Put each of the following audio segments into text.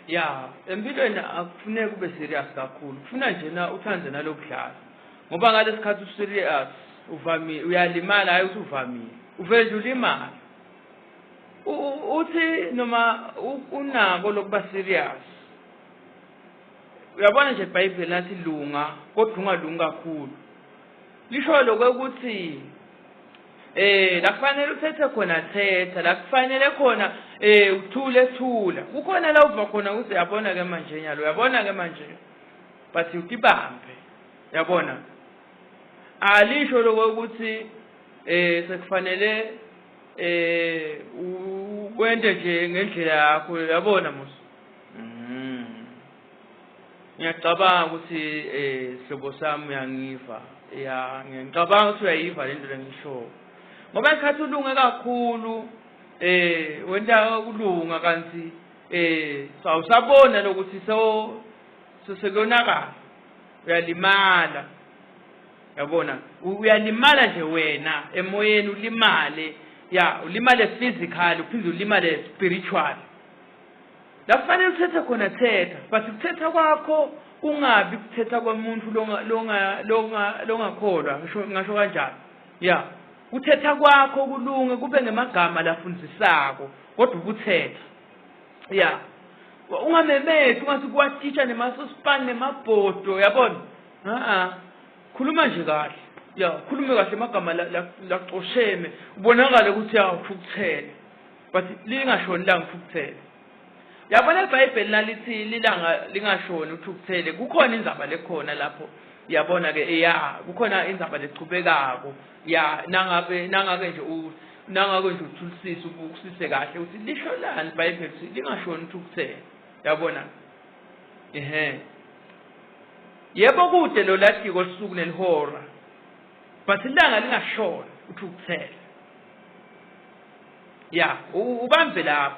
Ya, empilweni akufuneki ube serious kakhulu. Kufuna nje na uthande nalokudlala. Ngoba ngalesikhathi userious uvamile uyalimala hayi ukuthi uvamile. Uvele nje ulimala. Uthi noma unako lokuba serious. Uyabona nje iBhayibheli lathi lunga kodwa ungalungi kakhulu. Lisho lokho ukuthi la kufanele uthethe khona thetha, la kufanele khona uthule thula. Kukhona la uva khona ukuthi uyabona ke manje nyalo, uyabona ke manje. But utibambe. Uyabona? Alisho lokho ukuthi sekufanele wente nje ngendlela yakho, uyabona mos. Ngiyacabanga ukuthi sihlobo sami uyangiva. Ya, ngiyacabanga ukuthi uyayiva le nto lengishoyo. Ngoba isikhathi ulunge kakhulu wenta ukulunga kanti awusabona lokuthi so sekuyonakala. Uyalimala. Yabona, uyalimala nje wena emoyeni ulimale. Ya, ulimale physically uphinde ulimale spiritually. La kufanele uthethe khona thetha, but ukuthetha kwakho kungabi kuthetha komuntu longakholwa, ngisho ngasho kanjalo. Ya, kuthetha kwakho kulunge kube ngemagama lafundisako kodwa ukuthetha. Ya. Ungamemethi ungathi kwatitsha nemasosipani nemabhodo, yabona? A-a. Khuluma nje kahle. Ya, khulume kahle amagama lacosheme, ubonakale ukuthi uyathukuthela. But lingashoni ilanga uthukuthele. Yabona iBhayibheli nalithi lilanga lingashoni uthukuthele, kukhona indzaba lekhona lapho. Yabona ke ya, kukhona indzaba lechubekako. Ya, nangabe nangake nje nangake nje uthulisise ubukusise kahle ukuthi lisho lani iBhayibheli ukuthi lingashoni uthukuthele. Yabona? Ehhe. Yebo kude lo latiko lisuku nelihora. But ilanga lingashoni uthukuthele. Ya, ubambe lapho.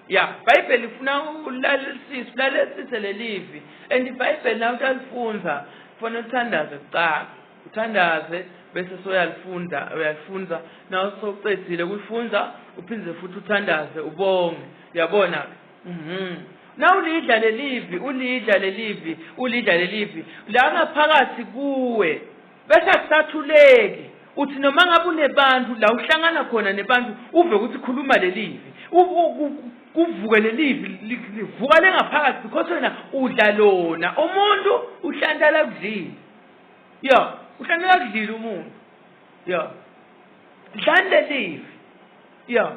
Ya, iBhayibheli lifuna ulalelisise, ulalelisise lelivi. And iBhayibheli nawe utalifunza, kufanele uthandaze kuqala. Uthandaze bese soyalifunda, uyalifunda. Nawe sowucedzile kulifunza, uphinde futhi uthandaze ubonge. Uyabona? Nawulidla lelivi, ulidla lelivi, ulidla lelivi. La ngaphakathi kuwe bese akusathuleki. Uthi noma ngabe unebantu la uhlangana khona nebantu uve ukuthi khuluma lelivi. Kuvuke lelivi livuka lengaphakathi because wena udla lona. Umuntu uhlantala kudlile. Ya, uhlantala kudlile umuntu. Ya. Dlani lelivi. Ya.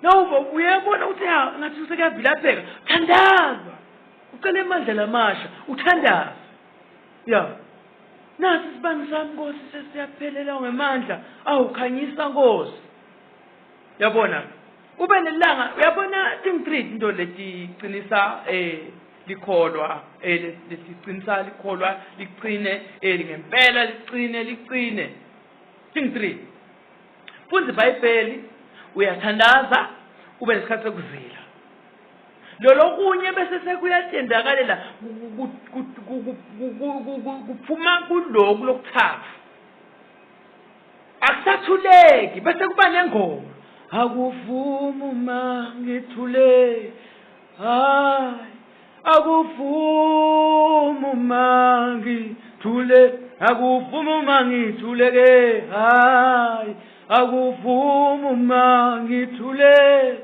Nawuva uyabona ukuthi ya ngathi usekuyavilapheka. Thandaza. Ucela amandla lamasha, uthandaze. Ya. Nasi isibani sami Nkosi sesiyaphelela ngemandla. Awu khanyisa Nkosi. Yabona? Ube nelanga, uyabona thing three into letiqinisa likholwa letiqinisa likholwa liqine ngempela liqine liqine. Thing three. Funda iBhayibheli, uyathandaza, ube nesikhathi sokuzila. Lolokunye bese sekuyathendakalela kuphuma kuloku lokuthathu. Akusathuleki bese kuba nengoma. Akuvumi uma ngithule. Hayi akuvumi uma ngithule. Akuvumi uma ngithuleke. Hayi akuvumi uma ngithule.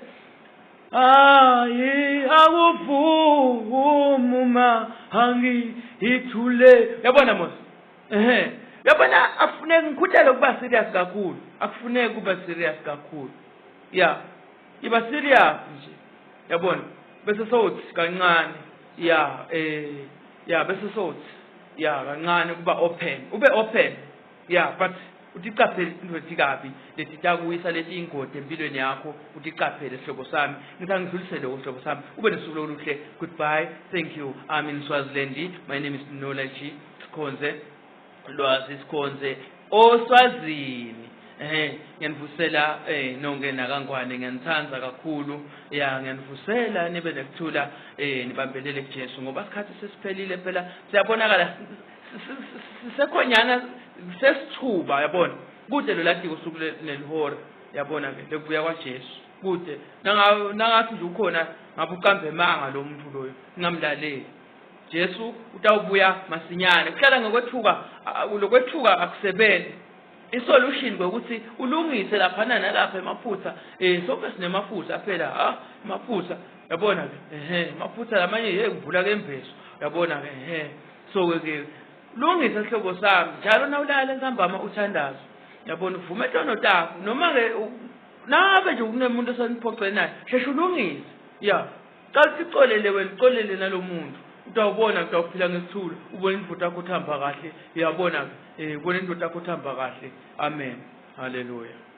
Hayi akuvumi uma angithule. Yabona mos? Ehhe. Yabona akufuneki ngikhuthele ukuba serious kakhulu. Akufuneki ukuba serious kakhulu. Ya. Iba serious nje. Yabona? Bese sothi kancane. Ya, ya bese sothi ya kancane kuba open. Ube open. Ya, but utiqaphele into etikabi letitakuyisa leti ingodi empilweni yakho, utiqaphele sihlobo sami. Ngithi angidlulisele lokho sihlobo sami. Ube nosuku oluhle. Goodbye. Thank you. I'm in Swaziland. My name is Knowledge Sikhonze. Lwazi Sikhonze oSwazini. Ngiyanivusela nonke nakaNgwane, ngiyanithanda kakhulu. Ya, ngiyanivusela nibe nekuthula, nibambelele kuJesu ngoba isikhathi sesiphelile phela siyabonakala sisekhonyana sesithuba yabona. Kude lo latiko usuku nelihora yabona ke lokubuya kwaJesu. Kude nangathi nje ukhona ngabe uqambe emanga lo muntu loyo, ningamlaleli. Jesu utawubuya masinyane. Kuhlala ngokwethuka, lokwethuka akusebenzi. Isolution kwekuthi ulungise laphana nalapha emaphutha. Sonke sinemaphutha phela, ah, emaphutha. Yabona ke, ehe, emaphutha lamanye hey kuvula kembeso. Yabona ke, ehe. So ke lungisa sihlobo sami, njalo nawulala ntambama uthandazo. Yabona uvume tono takho noma ke nabe nje kunemuntu osaniphoxene naye, sheshe ulungise. Yeah. Cala ukuthi uxolele wena, uxolele nalo muntu. Utawubona utawuphila ngesithulo, ubone indoda yakho uthamba kahle. Uyabona ke, ubone indoda yakho uthamba kahle. Amen. Hallelujah.